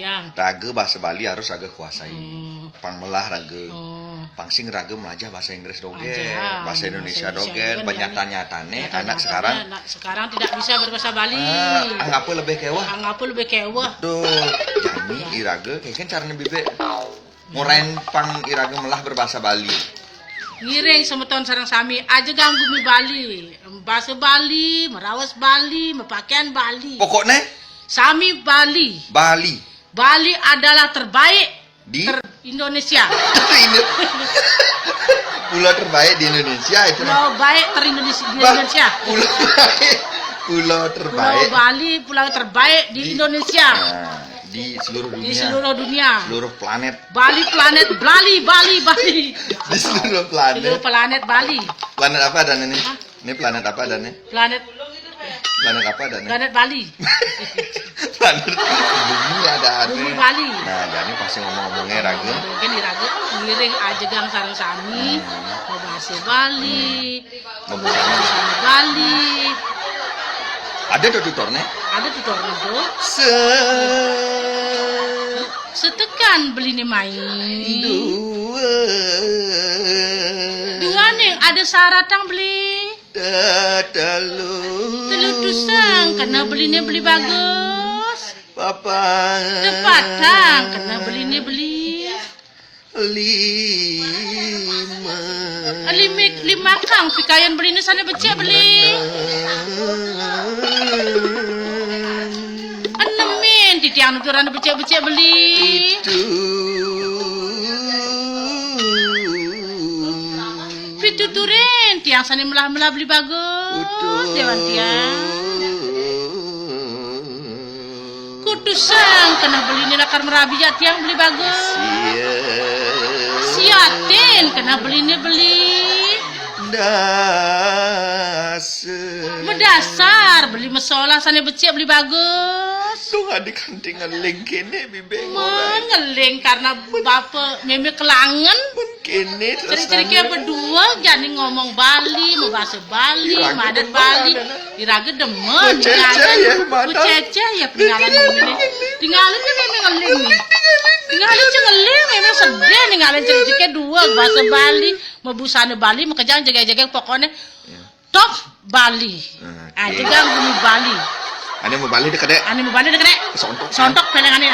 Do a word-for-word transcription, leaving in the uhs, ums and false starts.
Yang. Raga bahasa Bali harus raga kuasai. Hmm. Pang melah raga. Hmm. Pang sing raga melajah bahasa Inggris dogén, melajah bahasa Indonesia dogén, dogén, banyata-nyatané anak sekarang, anak sekarang tidak bisa berbahasa Bali. Ah, anggapé lebih kéweh. Anggapé lebih kéweh. Betul. Jani iraga, kénkén carané bibik. Ngorahin pang iraga melah berbahasa Bali. Ngiring semeton sareng sami, ajegang gumi Bali. Bahasa Bali, meraos Bali, mapakaian Bali. Pokokné sami Bali. Bali. Bali adalah terbaik di ter-Indonesia. Indo-, pulau terbaik di Indonesia itu. Pulau baik ter-Indonesia, di Indonesia. Pulau baik, pulau terbaik. Pulau Bali, pulau terbaik di Indonesia. Nah, di seluruh dunia. Di seluruh dunia. Seluruh planet. Bali planet, Bali, Bali, Bali. Di seluruh planet. Seluruh planet Bali. Planet apa adané? Hah? Ini planet apa adané? Planet apa adané? Planet Bali. Planet bumi ada. Bumi Bali. Nah, jani pas ngomong-ngomongé raga. Mungkin iraga ngiring ajegang sareng sami, hmm, mabahasa Bali, hmm, mabusana Bali. Ada tuh tuturné? Ada tuturné tuh. Se- Setekan beliné mai. Dua. Duaning ada saratang beli. Telu. Telu tusang kena beliné beli bagus. Papat. Tepatang kena beliné beli. Lima. Lima, lima kang pikayan beliné sané becik beli. Enemin titiang nuturang becik-becik beli. Pitu. Pituturin tiang sané melah-melah beli bagus. Utuh. Déwan tiang. Kutusang kena beliné lakar merabi jak tiang beli bagus. Sia. Siatin kena beliné beli. Dasar. Medasar beli mesolah sané becik beli bagus. Tuh, adik kanti ngeling kéné, bibik. Mengeling karena bapa mémé kelangen. Kéné terus. Ciri-ciri ké berdua jani ngomong Bali, mabahasa Bali, madat Bali. Iraga demen. Cécéh ya, mana? Cécéh ya, tinggalin mémé. Tinggalin ya mémé ngeling. Tinggalin ya ngeling, mémé sedih ninggalin ciri-ciri ké dua, bahasa Bali, mabusana Bali, makejang jegég-jegég, pokokné top Bali. Oké. Ah, ajegang gumi Bali. Ané mau Bali deket deh. Ané mau Bali deket deh. Sontok. Sontok pelengané.